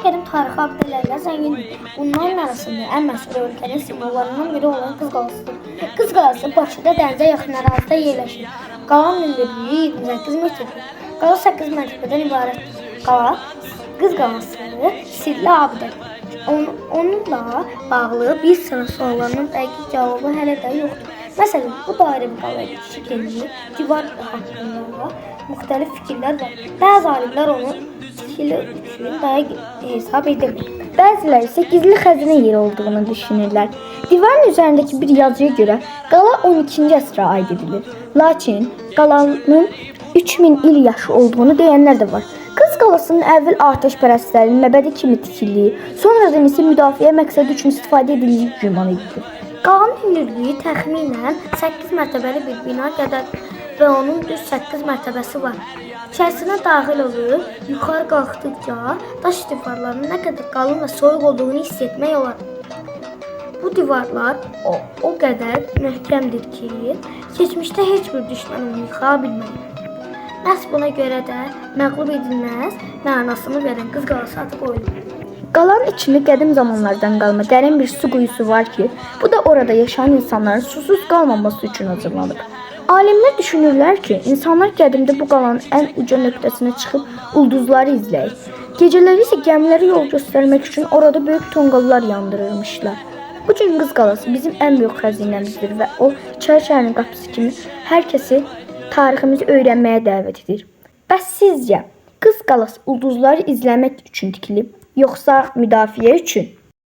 qədim tarixi abidələrlə zəngindir. Bunların arasında ən məşhur ölkənin simvollarından biri olan Qız Qalasıdır. Qız Qalası Bakıda dənizə yaxın ərazidə yerləşir. Qalanın hündürlüyü 28 metrdir. Qala 8 mərtəbədən ibarətdir. Qala Qız Qalası sirli abidədir. Onunla bağlı bir sıra sualların dəqiq cavabı hələ də yoxdur. Məsələn, bu dairəvi qala şəklini divar haqqında müxtəlif fikirlər var. Bəzi alimlər onu tikili üçün dəqiq hesab edir. Bəziləri isə gizli xəzinə yeri olduğunu düşünürlər. Divarın üzərindəki bir yazıya görə qala 12-ci əsrə aid edilir. Lakin qalanın 3000 il yaşı olduğunu deyənlər də var. Qız qalasının əvvəl atəşpərəstlərin məbədi kimi tikildiyi, sonradan isə müdafiə məqsədi üçün istifadə edildiyi güman edilir. Qalanın hündürlüyü təxminən 8 mərtəbəli bir bina qədər və onun düz 8 mərtəbəsi var. İçərisinə daxil olub yuxarı qalxdıqca daş divarların nə qədər qalın və soyuq olduğunu hiss etmək olar. Bu divarlar o qədər möhkəmdir ki, keçmişdə heç bir düşmən onu yıxa bilməyib. Məhz buna görə də məğlub edilməz mənasını verən Qız Qalası adı qoyulub. Qalanın içində qədim zamanlardan qalma dərin bir su quyusu var ki, bu da orada yaşayan insanların susuz qalmaması üçün hazırlanıb. Alimlər düşünürlər ki, insanlar qədimdə bu qalanın ən uca nöqtəsinə çıxıb ulduzları izləyir. Gecələri isə gəmilərə yol göstərmək üçün orada böyük tonqallar yandırırmışlar. Bu gün Qız Qalası bizim ən böyük xəzinəmizdir və o İçəri şəhərin qapısı kimi hər kəsi tariximizi öyrənməyə dəvət edir. Bəs sizcə Qız Qalası ulduzları izləmək üçün tikilib, yoxsa müdafiə üçün?